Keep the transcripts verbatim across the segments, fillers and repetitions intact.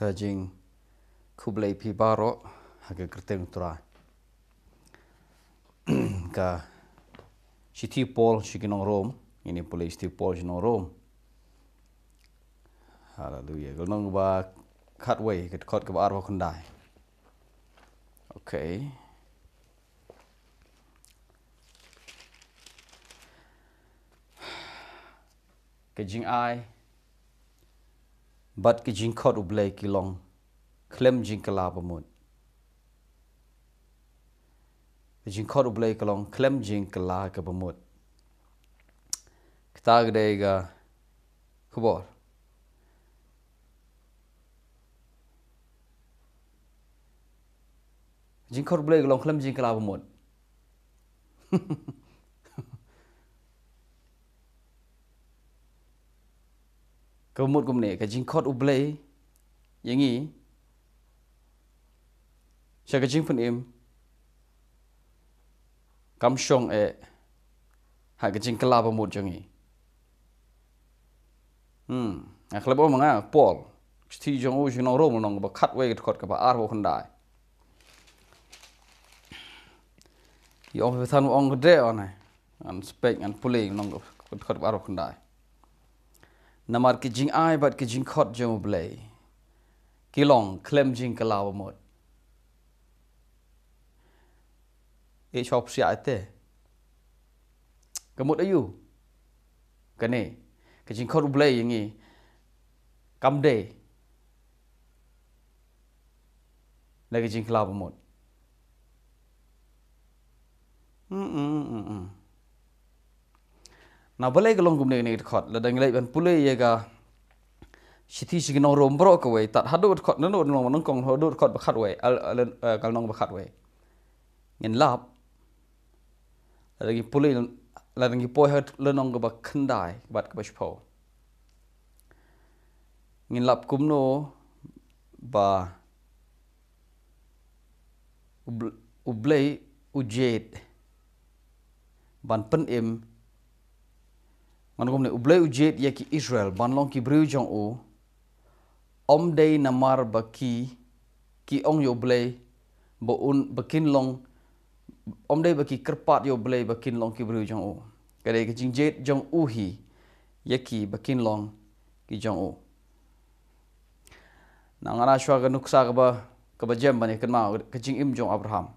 Ka jingkhublei phi baroh ha ka kyrteng U Trai. Ka shithi Paul sha ki nong Rom, ngin ïa pule shithi Paul sha ki nong Rom. Haleluya. Ka lynnong ba khatwei, ka dkhot kaba arphew khyndai. Okay. Ka jingai bad ka jingkhot U Blei ki long khlem jingkylla bamut. Ka jingkhot U Blei ka long khlem jingkylla kaba mut. Kata ka dei ka khubor. Jingkhot U Blei ka long khlem jingkylla bamut. Kaba mut kumne, ka jingkhot U Blei ïa ngi sha ka jingpynim kam shong eh ha ka jingkylla bamut jong ngi. Hmm. Nga khlem ong ma nga, Paul. Shithi jong u sha ki nong Rom, lynnong ba khatwei, ka dkhot kaba arphew khyndai. Ïa ong phi than u ong ka dei, ong ne. Ngan spek, ngan pule, lynnong ka dkhot kaba arphew khyndai. Namar ka jingai bad ka jingkhot jong U Blei ki long khlem jingkylla bamut. E shop sia ite. Ka mut aïu? Kane, ka jingkhot U Blei ïa ngi kam dei na ka jingkylla bamut. Mm, mm, mm, mm. Na balei ka long kumne kane ka dkhot, lada ngi leit ban pule ïa ka shithi sha ki nong Rom baroh kawei, tad haduh dkhot, nano nong nongkong haduh dkhot ba khatwei, al, al, eh, ka lynnong ba khatwei. Ngin lap, lada ngi pule, lada ngi poi ha lynnong kaba khyndai bad kaba shiphew. Ngin lap kumno ba U Bl-, U Blei u jied ban pynim. Ngan kumne, U Blei u jied ïa ki Israel ban long ki briew jong u, ym dei namar ba ki, ki ong ïa U Blei ba un, ba kin long, ym dei ba ki kyrpad ïa U Blei ba kin long ki briew jong u. Ka dei ka jingjied jong u hi ïa ki ba kin long ki jong u. Nang ana shuwa ka nuksa kaba, kaba jem ban ïa kynmaw ka jingim jong Abraham.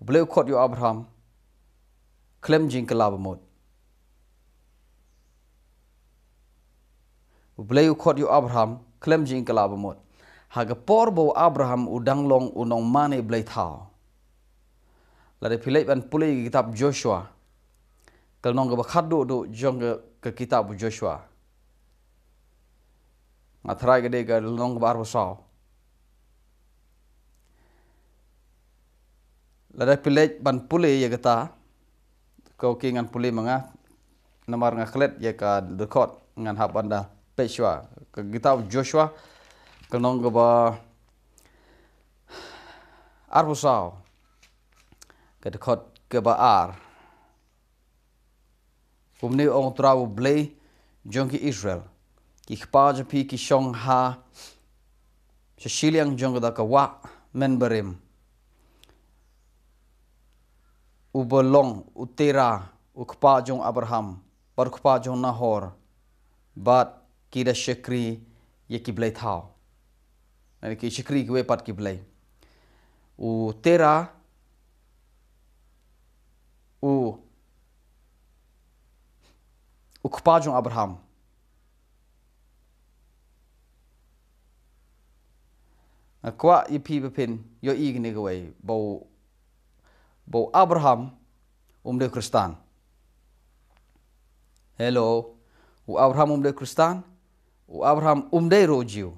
U Blei u khot ïa u Abraham khlem jingkylla bamut. U Blei u khot ïa u Abraham khlem jingkylla bamut. Ha ka por ba u Abraham u dang long u nongmane blei thaw. Lada phi leit ban pule ïa ka kitab Joshua, ka lynnong kaba khatduh duh jong ka, ka kitab u Joshua. Nga tharai ka dei ka lynnong kaba arphew saw. Lada phi leit ban pule ïa kata, ko ki ngan pule ma nga, namar nga klet ïa ka dkhot, ngan hap ban da peit shuwa. Ka kitab Joshua, ka lynnong kaba arphew saw, ka dkhot kaba ar. Kumne u ong u Trai U Blei jong ki Israel, ki kpa jong phi ki shong ha sha shiliang jong kata ka wah mynbarim, uba long u Tera, u kpa jong Abraham, bad u kpa jong Nahor, bad ki da shakri ïa ki blei thaw. Lane ki shakri kiwei pat ki blei. U Tera, u, u kpa jong Abraham. Nga kwah ïa phi ba phin ïohi kane kawei, ba u, ba u Abraham um dei u Khristan. Hello. U Abraham um dei u Khristan. U Abraham um dei ruh u Jiw.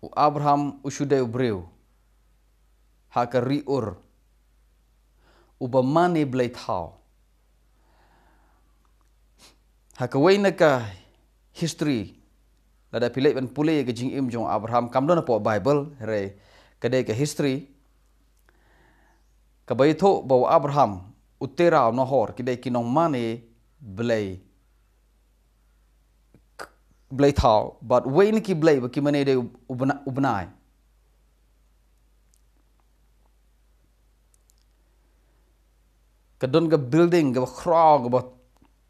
U Abraham u shu dei u briew ha ka ri Ur, uba mane blei thaw. Ha kawei na ka history, lada phi leit ban pule ïa ka jingim jong u Abraham, kam don hapoh Baibl, hynrei ka dei ka history kaba ïathuh ba u Abraham, u Tera, u Nahor, ki dei ki nongmane blei k-, blei thaw, bad wei na ki blei ba ki mane dei u bna-, u bnai. Ka don ka building kaba khraw, kaba,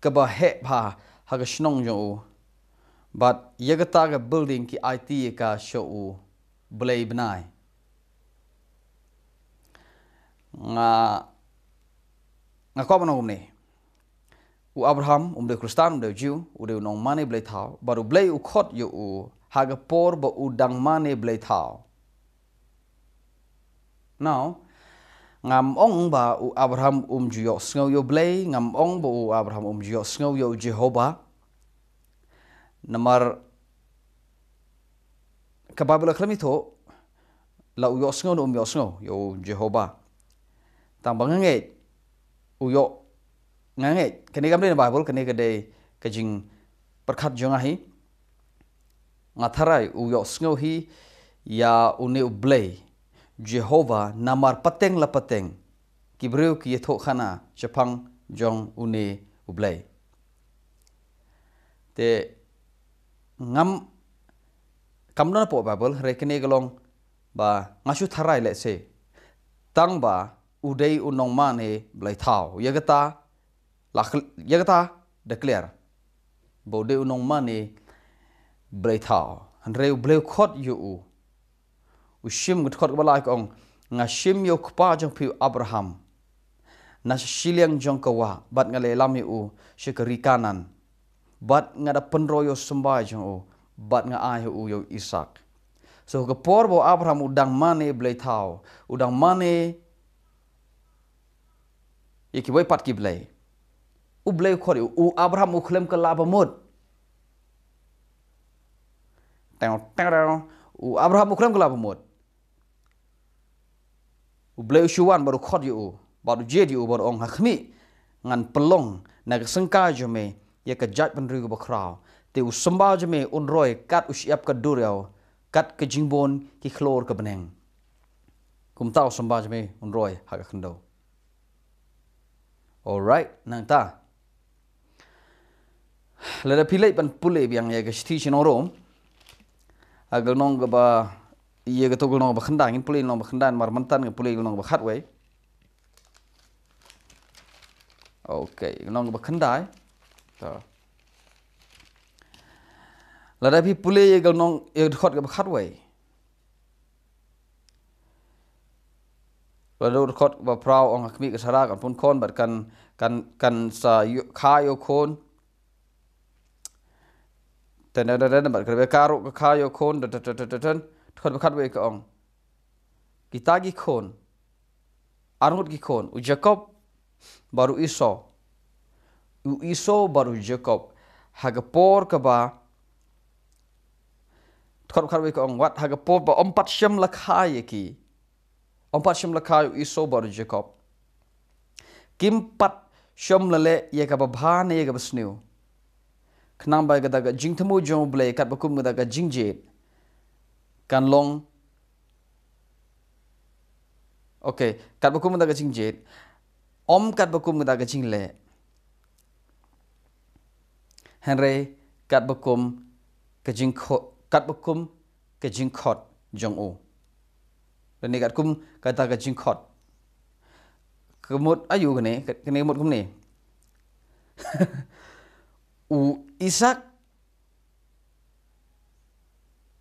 kaba heh bha ha ka shnong jong u. Bad ïa kata ka building ki aiti ïa ka sha u blei bnai. Nga, nga kwah ban ong kumne. U Abraham um dei u Khristan, um dei u Jiw, u dei u nongmane blei thaw, bad u Blei u khot ïa u ha ka por ba u dang mane blei thaw. Now, ngam ong ba u Abraham um ju ïohsngew ïa u Blei, ngam ong ba u Abraham um ju ïohsngew ïa u Jehobah. Namar ka Baibl ka khlem ithuh la u ïohsngew ne um ïohsngew ïa u Jehobah. Tang ba nga ngeit, u ïoh, nga ngeit, kane kam dei na Baibl, kane ka dei ka jingpyrkhat jong nga hi. Nga tharai u ïohsngew hi ïa une u Blei Jehobah, namar pateng la pateng ki briew ki ïathuh khana shaphang jong une u Blei. Te ngam, kam don hapoh Baibl, hynrei kane ka long ba nga shu tharai lehse. Tang ba u dei u nongmane blei thaw. Ïa kata, la khl-, ïa kata declare ba u dei u nongmane blei thaw. Hynrei u Blei u khot ïa u. U shim, ka dkhot kaba lai ka ong, nga shim ïa u kpa jong phi u Abraham na shiliang jong ka wah, bad nga la ïalam ïa u sha ka ri Kanaan. Bad nga da pynroi ïa u symbai jong u, bad nga ai ïa u ïa u Isaak. So ka por ba u Abraham u dang mane blei thaw, u dang mane ïa kiwei pat ki blei, u Blei u khot ïa u, u Abraham u khlem kylla ba mut. Tew, tew, tew. U Abraham u khlem kylla ba mut. U Blei u shu wan bad u khot ïa u, bad u jied ïa u, bad u ong, ha khmih, ngan pynlong na ka syngkai jong me ïa ka jaitbynriew kaba khraw. Te u symbai jong me un roi kat u shyiap ka duriaw, kat ka jingbun ki khlur ka bneng. Kumta u symbai jong me un roi ha ka khyndew. Alright, nangta. Lada phi leit ban pule biang ïa ka shithi sha ki nong Rom. Ha ka lynnong kaba, ïa kato ka lynnong kaba khyndai, ngin pule lynnong ba khyndai, namar mynta ngin pule lynnong ba khatwei. Okay, lynnong ba khyndai. To. Lada phi pule ïa ka lynnong, ïa ka dkhot kaba khatwei. Lada u dkhot ba phra u ong, ha khmih ka Sara kan pun khun, bad kan, kan, kan sa ïoh, kha ïa u khun. Ten, ten, ten, ten, bad ka Rebeka ruh ka kha ïa u khun, ten, ten, ten. Dkhot ba khatwei ka ong, kita ki khun, arngut ki khun, u Jakob bad u Esau. U Esau bad u Jakob. Ha ka por kaba, dkhot ba khatwei ka ong, wat ha ka por ba ym pat shym la kha ïa ki. Ym pat shym la kha ïa u Esau bad u Jakob. Kim pat shym la leh ïa kaba bha ne ïa kaba sniew. Khnang ba kata ka jingthmu jong u Blei, katba kum kata ka jingjied, kan long. Okay, katba kum kata ka jingjied. Ym katba kum kata ka jingleh. Hynrei katba kum ka jingkho-, katba kum ka jingkhot jong u. Lane katkum kata ka jingkhot. Ka mut aïu kane, ka-, kane ka mut kumne. U Isaak,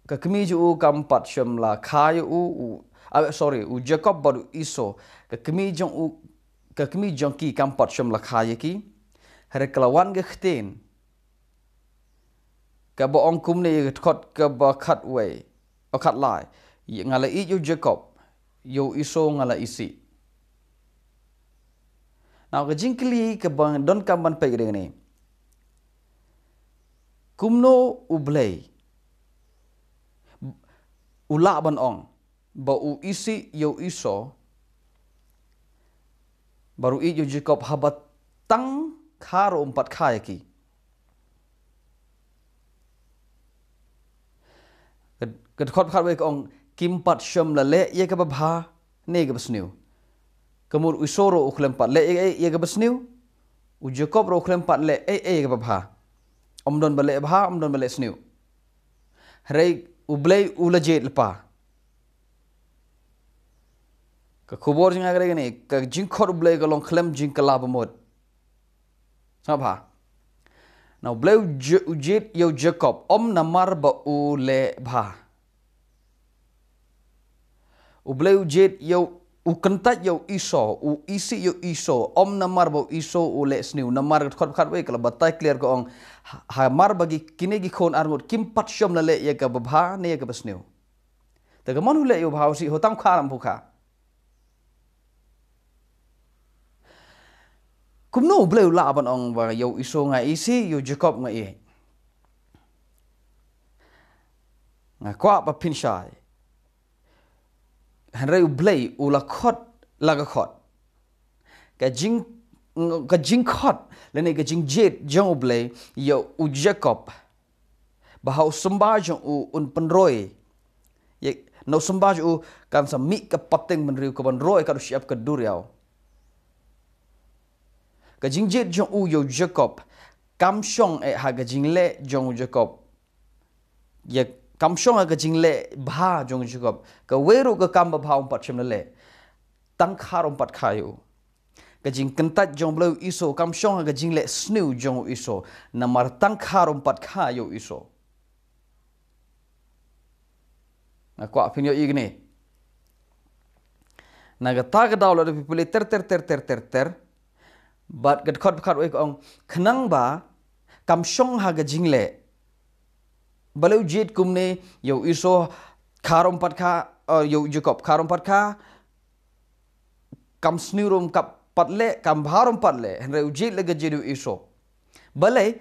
ka kmie jong u kam pat shym la kha ïa u, u, ah, sorry, u Jakob bad u Esau. Ka kmie jong u, ka kmie jong ki kam pat shym la kha ïa ki. Hynrei ka la wan ka ktien kaba ong kumne, ïa ka dkhot kaba khatwei, o khatlai. Ïa, nga la ïeit ïa u Jakob, ïa u Esau nga la isih. Now, ka jingkylli kaba donkam ban peit ka dei kane. Kumno u Blei u lah ban ong ba u isih ïa u Esau bad u ïeit ïa u Jakob haba tang kha ruh um pat kha ïa ki. Ka, ka dkhot khatwei ka ong, kim pat shym la leh ïa kaba bha ne kaba sniew. Ka mut u Esau ruh u khlem pat leh ei ei ïa kaba sniew. U Jakob ruh u khlem pat leh ei ei ïa kaba bha. Ym don ba leh bha, ym don ba leh sniew. Hynrei U Blei u la jied lypa. Ka khubor jong nga ka dei kane, ka jingkhot U Blei ka long khlem jingkylla bamut. Sngap bha. Na U Blei u ji-, u jied ïa u Jakob, ym namar ba u leh bha. U Blei u jied ïa u, u kyntait ïa u Esau, u isih ïa u Esau, ym namar ba u Esau u leh sniew, namar ka dkhot khatwei ka la batai clear ka ong, ha, hamar ba ki, kine ki khun arngut kim pat shym la leh ïa kaba bha ne ïa kaba sniew. Te ka mon u leh ïa u bha u sih, u tang kha ram phu kha. Kumno U Blei u lah ban ong ba ïa u Esau nga isih, ïa u Jakob nga ïeit? Nga kwah ba phin shai. Hynrei U Blei u la khot la ka khot. Ka jing, ka jingkhot lane ka jingjied jong U Blei ïa u Jakob, ba ha u symbai jong u un pynroi. Ïa, na u symbai jong u kan sa mih ka pateng bynriew kaban roi kat u shyiap ka duriaw. Ka jingjied jong u ïa u Jakob kam shong eh ha ka jingleh jong u Jakob. Ïa, kam shong ha ka jingleh bha jong u Jakob. Kawei ruh ka kam babha um pat shym la leh. Tang kha ruh um pat kha ïa u. Ka jingkyntait jong U Blei ïa u Esau kam shong ha ka jingleh sniew jong u Esau. Namar tang kha ruh um pat kha ïa u Esau. Nga kwah phin ïohi kane. Na kata ka daw lada phi pule ter ter ter ter ter ter. Bad ka dkhot khatwei ka ong, khnang ba kam shong ha ka jingleh. Balei u jied kumne, ïa u Esau kha ruh um pat kha, eh, ïa u Jakob kha ruh um pat kha, kam sniew ruh um pat leh, kam bha ruh um pat leh, hynrei u jied la ka jied u Esau. Balei,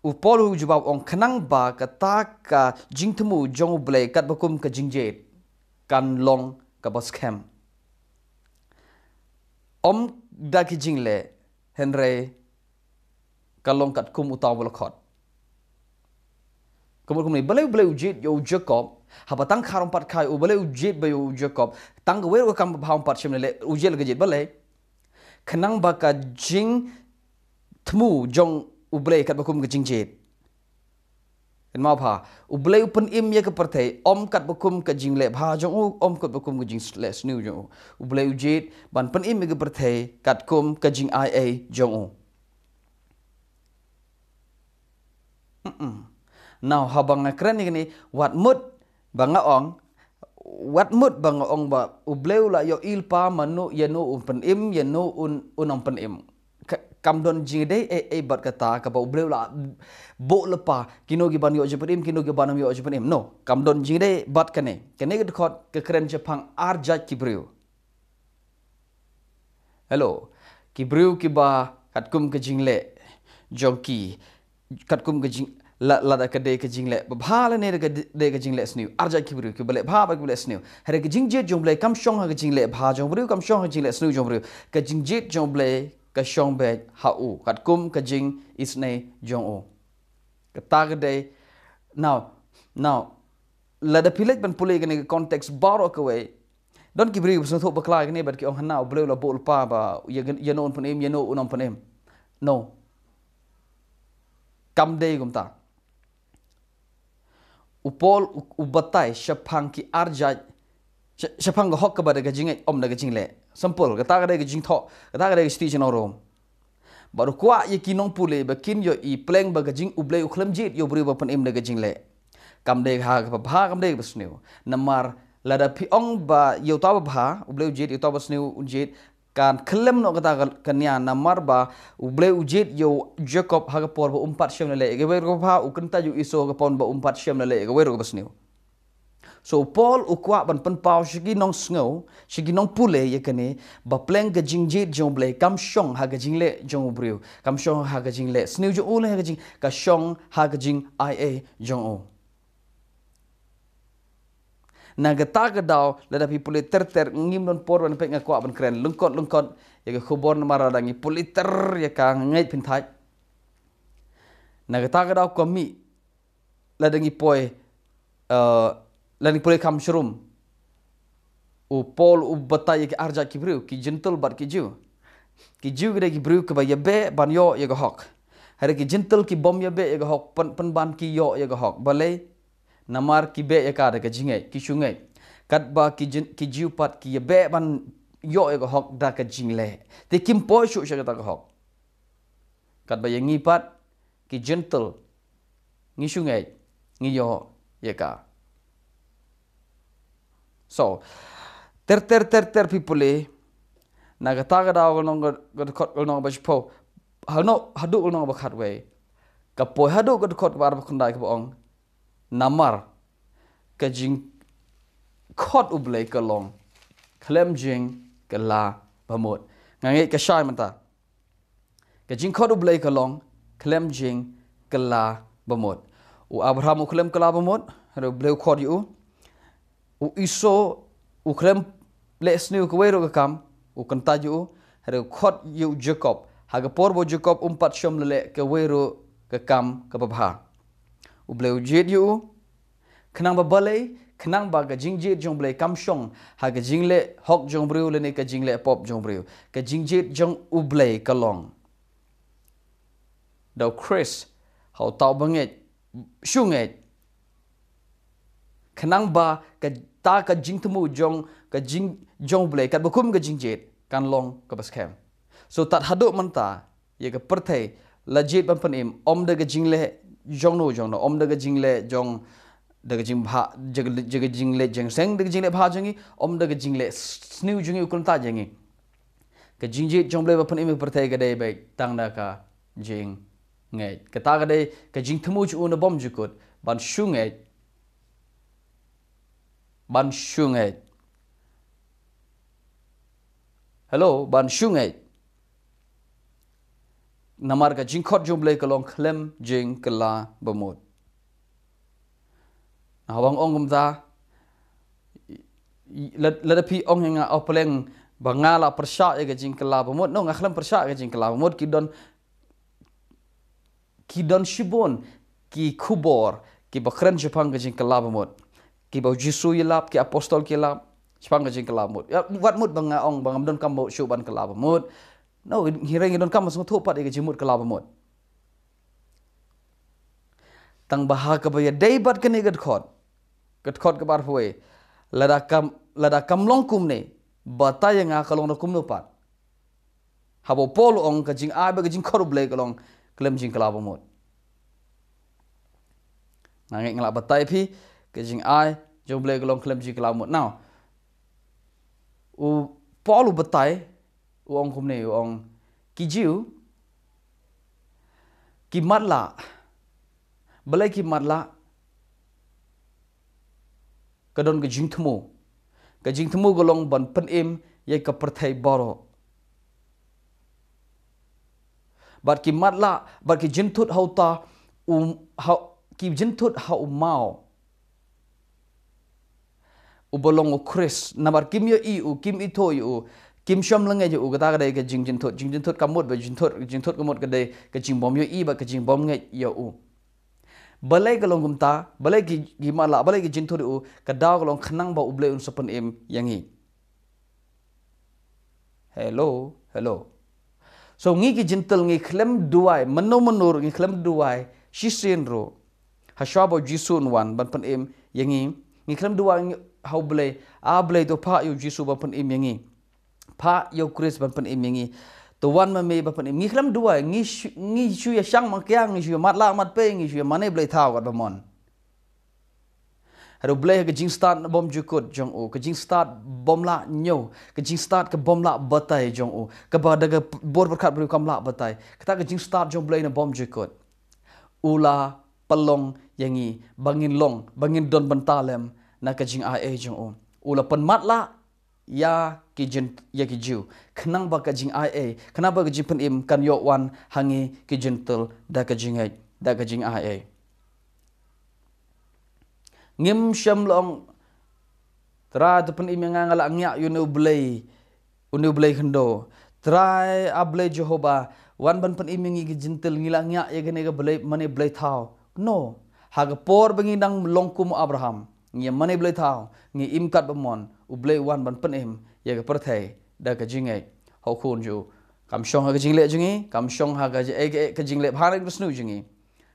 u Paul u jubab ong, khnang ba kata ka jingthmu jong U Blei katba kum ka jingjied kan long kaba skhem. Ym da ki jingleh, hynrei ka long katkum uta uba la khot. Kumno kumne, balei U Blei u jied ïa u Jakob, haba tang kha ruh um pat kha ïa u, balei u jied bha ïa u Jakob, tang kawei ruh ka kam babha um pat shym la leh, u jied la ka jied, balei? Khnang ba ka jingthmu jong U Blei katba kum ka jingjied. Kynmaw bha, U Blei u pynim ïa ka pyrthei, ym katba kum ka jingleh bha jong u, ym katba kum ka jingleh sniew jong u. U Blei u jied ban pynim ïa ka pyrthei katkum ka jingai ei jong u. Mm-mm. Now, haba nga kren ïa kane, wat mut ba nga ong, wat mut ba nga ong ba U Blei u la ïohi lypa mano ïano un pynim, ïano un, un ym pynim. Ka, kam don jingïadei ei ei bad kata kaba U Blei u la buh lypa, kino ki ban ïoh jingpynim, kino ki ban ym ïoh jingpynim. No, kam don jingïadei bad kane. Kane ka dkhot ka kren shaphang ar jait ki briew. Hello. Ki briew kiba katkum ka jingleh jong ki, katkum ka jing, la, lada ka dei ka jingleh babha lane da ka dei ka jingleh sniew. Ar jait ki briew, kiba leh bha bad kiba leh sniew. Hynrei ka jingjied jong U Blei kam shong ha ka jingleh bha jong u briew, kam shong ha ka jingleh sniew jong u briew. Ka jingjied jong U Blei ka shong beit ha u, katkum ka jingisynei jong u. Kata ka dei. Now, now, lada phi leit ban pule kane ka context baroh kawei, don ki briew ba sngewthuh bakla kane bad ki ong hana U Blei u la buh lypa ba ïa, ïano un pynim, ïano un ym pynim. No. Kam dei kumta. U Paul u, u batai shaphang ki ar jait, sha-, shaphang ka hok kaba da ka jingngeit, ym da ka jingleh. Simple, kata ka dei ka jingthoh, kata ka dei ka shithi sha ki nong Rom. Bad u kwah ïa ki nongpule ba kin ïohi pleng ba ka jing U Blei u khlem jied ïa u briew ba pynim da ka jingleh. Kam dei ha kaba bha, kam dei kaba sniew. Namar lada phi ong ba ïa uta ba bha U Blei u jied, ïa uta ba sniew un jied, kan khlem noh kata ka, ka nia, namar ba U Blei u jied ïa u Jakob ha ka por ba um pat shym la leh ïa kawei ruh kaba bha, u kyntait ïa u Esau ha ka por ba um pat shym la leh ïa kawei ruh kaba sniew. So Paul u kwah ban pynpaw sha ki nongsngew, sha ki nongpule ïa kane, ba pleng ka jingjied jong U Blei kam shong ha ka jingleh jong u briew, kam shong ha ka jingleh sniew jong u lane ha ka jing, ka shong ha ka jingai ei jong u. Na kata ka daw, lada phi pule ter ter, ngim don por ban peit, nga kwah ban kren lyngkot lyngkot ïa ka khubor namar lada ngi pule ter ïa ka nga ngeit phin thait. Na kata ka daw ka mih, lada ngi poi, eh, lada ngi pule kham shrum, u Paul u batai ïa ki ar jait ki briew, ki Jentil bad ki Jiw. Ki Jiw ki dei ki briew kiba ïabeh ban ïoh ïa ka hok. Hynrei ki Jentil ki bym ïabeh ïa ka hok, pyn, pynban ki ïoh ïa ka hok. Balei? Namar ki beh ïa ka da ka jingngeit, ki shu ngeit. Katba ki jin-, ki Jiw pat ki ïa beh ban ïoh ïa ka hok da ka jingleh. Te kim poi shuh sha kata ka hok. Katba ïa ngi pat, ki Jentil, ngi shu ngeit, ngi ïoh ïa ka. So, ter ter ter ter phi pule, na kata ka daw ka long ka, ka dkhot ka long ba shiphew, hano, haduh ka long ba khatwei. Ka poi haduh ka dkhot ba arphew khyndai kaba ong, namar ka jingkhot U Blei ka long khlem jingkylla bamut. Nga ngeit ka shai mynta. Ka jingkhot U Blei ka long khlem jingkylla bamut. U Abraham u khlem kylla bamut, hynrei U Blei u khot ïa u. U Esau u khlem leh sniew kawei ruh ka kam, u kyntait ïa u, hynrei u khot ïa u Jakob. Ha ka por ba u Jakob um pat shym la leh kawei ruh ka kam kaba bha, U Blei u jied ïa u. Khnang ba balei, khnang ba ka jingjied jong U Blei kam shong ha ka jingleh hok jong u briew lane ka jingleh pop jong u briew. Ka jingjied jong U Blei ka long da U Khrist ha uta uba ngeit, shu ngeit. Khnang ba kata ka jingthmu jong, ka jing, jong U Blei, katba kum ka jingjied, kan long kaba skhem. So tad haduh mynta, ïa ka pyrthei la jied ban pynim, ym da ka jingleh jong no jong no, ym da ka jingleh jong, da ka jingbha, da ka, da ka jingleh jingseng, da ka jingleh bha jong ngi, ym da ka jingleh sniew jong ngi u kyntait ïa ngi. Ka jingjied jong U Blei ba pynim ïa ka pyrthei ka dei beit tang da ka jingngeit. Kata ka dei ka jingthmu jong u na bymjukut, ban shu ngeit. Ban shu ngeit. Hello, ban shu ngeit. Namar ka jingkhot jong U Blei ka long khlem jingkylla bamut. Nga hap ban ong kumta, lada, lada phi ong ïa nga, oh, pleng ba nga la pyrshah ïa ka jingkylla bamut. No, nga khlem pyrshah ïa ka jingkylla bamut, ki don, ki don shibun ki khubor kiba kren shaphang ka jingkylla bamut. Kiba U Jisu u ïalap, ki apostol ki ïalap shaphang ka jingkylla bamut. Ïa, wat mut ba nga ong ba ngam donkam shuh ban kylla bamut. No, ngi ruh ngi donkam ban sngewthuh pat ïa ka jingmut kylla bamut. Tang ba ha kaba ïadei bad kane ka dkhot, ka dkhot kaba arphew wei, lada kam, lada kam long kumne, batai ïa nga ka long da kumno pat. Haba u Paul u ong ka jingai bad ka jingkhot U Blei ka long khlem jingkylla bamut. Nga ngeit nga lah batai ïa phi, ka jingai jong U Blei ka long khlem jingkylla bamut. Now, u Paul u batai, u ong kumne, u ong, ki Jiw ki matlah. Balei ki matlah? Ka don ka jingthmu. Ka jingthmu ka long ban pynim ïa ka pyrthei baroh. Bad ki matlah, bad ki jynthut ha uta, u, ha, ki jynthut ha u maw uba long U Khrist, namar kim ïohi ïa u, kim ithuh ïa u, kim shym la ngeit ïa u, kata ka dei ka jingjynthut. Jingjynthut ka mut ba jynthut, jynthut ka mut ka dei ka jingbym ïohi bad ka jingbym ngeit ïa u. Balei ka long kumta, balei ki, ki matlah, balei ki jynthut ïa u, ka daw ka long khnang ba U Blei un sa pynim ïa ngi. Hello, hello. So ngi ki Jentil ngi khlem duwai, mynno mynno ruh ngi khlem duwai shisien ruh. Hashwa ba U Jisu un wan ban pynim ïa ngi, ngi khlem duwai ngi, ha U Blei, A Blei to phah ïa U Jisu ban pynim ïa ngi. Phah ïa U Khrist ban pynim ïa ngi. To wan ma me ban pynim. Ngi khlem duwai, ngi shu, ngi shu ïa shang ma kiang, ngi shu ïa matlah matpei, ngi shu ïa mane blei thaw katba mon. Hynrei U Blei ha ka jingstad bymjukut jong u, ka jingstad bym lah ñiew, ka jingstad ka bym lah batai jong u, kaba da ka bor pyrkhat briew kam lah batai. Kata ka jingstad jong U Blei na bymjukut. U la pynlong ïa ngi ba ngin long, ba ngin don bynta lem na ka jingai ei jong u. U la pynmatlah ïa ki Jen-, ïa ki Jiw. Khnang ba ka jingai ei, khnang ba ka jingpynim kan ïoh wan ha ngi ki Jentil da ka jingngeit, da ka jingai ei. Ngim shym la ong, Trai to pynim ïa nga, nga la ngiah ïa une u blei, une u blei khyndew. Trai A Blei Jehobah, wan ban pynim ïa ngi ki Jentil, ngi la ngiah ïa kane ka blei, mane blei thaw. No. Ha ka por ba ngi dang long kum u Abraham, ngi ïa mane blei thaw, ngi im katba mon, U Blei u wan ban pynim ïa ka pyrthei da ka jingngeit ha u Khun jong u. Kam shong ha ka jingleh jong ngi, kam shong ha ka ji-, eh, eh, ka jingleh bha ne ka sniew jong ngi.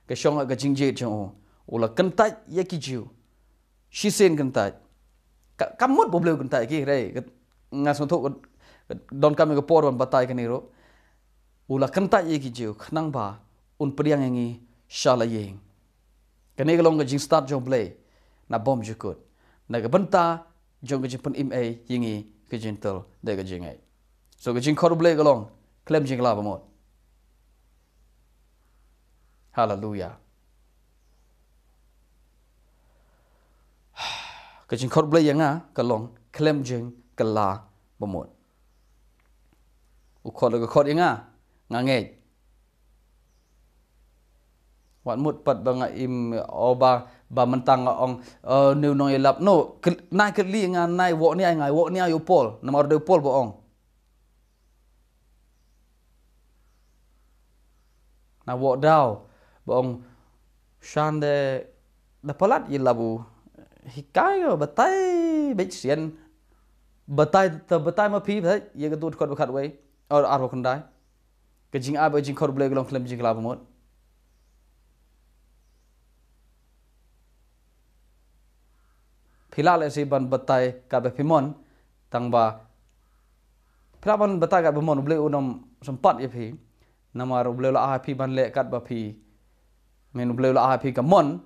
Ka shong ha ka jingjied jong u. U la kyntait ïa ki Jiw. shisien kyntait. Ka, ka mut ba U Blei u kyntait ïa ki, hynrei, ka, nga sngewthuh ka, ka donkam ïa ka por ban batai kane ruh. U la kyntait ïa ki Jiw, khnang ba un pdiang ïa ngi sha la ïing. Kane ka long ka jingstad jong U Blei na bymjukut. Na ka bynta jong ka jingpynim ei ïa ngi ki Jentil da ka jingngeit. So ka jingkhot U Blei ka long khlem jingkylla bamut. Haleluya. Ka jingkhot U Blei ïa nga ka long khlem jingkylla bamut. U khot la ka khot ïa nga, nga ngeit. Wat mut pat ba nga im, o ba, ba mynta nga ong, eh, ne u nongïalap. No, kel-, nai kylli nga, nai wok ni ai ngai, wok ni ai u Paul. Namar dei u Paul ba ong. Na wok daw ba ong shan de da palat ïalap u hikai ko batai beit sien. Batai te batai ma phi batai ïa ka tu khot ba khatwei. Or ar ba khyndai. Ka jingai ba jingkhot U Blei ka long khlem jingkylla bamut. Phi lah lehse ban batai katba phi mon, tang ba phi lah ban batai katba mon, U Blei un ym sympat ïa phi. Namar U Blei u la ai phi ban leh katba phi, men U Blei u la ai phi ka mon,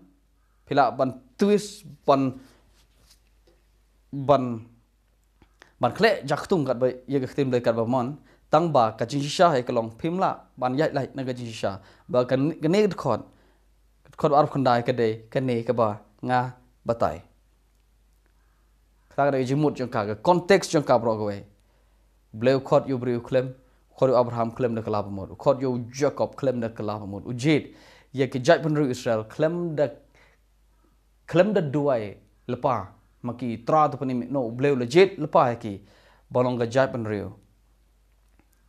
phi lah ban twist, ban, ban ban khleh jaktung katba ïa ka ktien Blei katba mon, tang ba ka jingshisha hi ka long phim lah ban ïaid lait na ka jingshisha. Ba ka, kane ka dkhot, dkhot ba arphew khyndai ka dei kane kaba nga batai. Kata ka dei ka jingmut jong ka, ka context jong ka baroh kawei. U Blei u khot ïa u briew khlem, u khot ïa u Abraham khlem da kylla bamut, u khot ïa u Jakob khlem da kylla bamut, u jied ïa ki jaitbynriew Israel khlem da khlem da duwai lypa ma ki, Trai to pynim, no, U Blei u la jied lypa ïa ki ban long ka jaitbynriew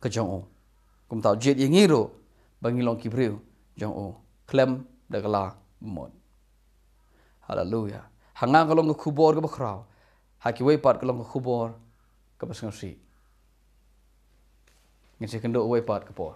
ka jong u. Kumta u jied ïa ngi ruh ba ngin long ki briew jong u khlem da kylla bamut. Haleluya. Ha nga ka long ka khubor kaba khraw, ha kiwei pat ka long ka khubor kaba sngewsih. Ngin sa ïakynduh wei pat ka por.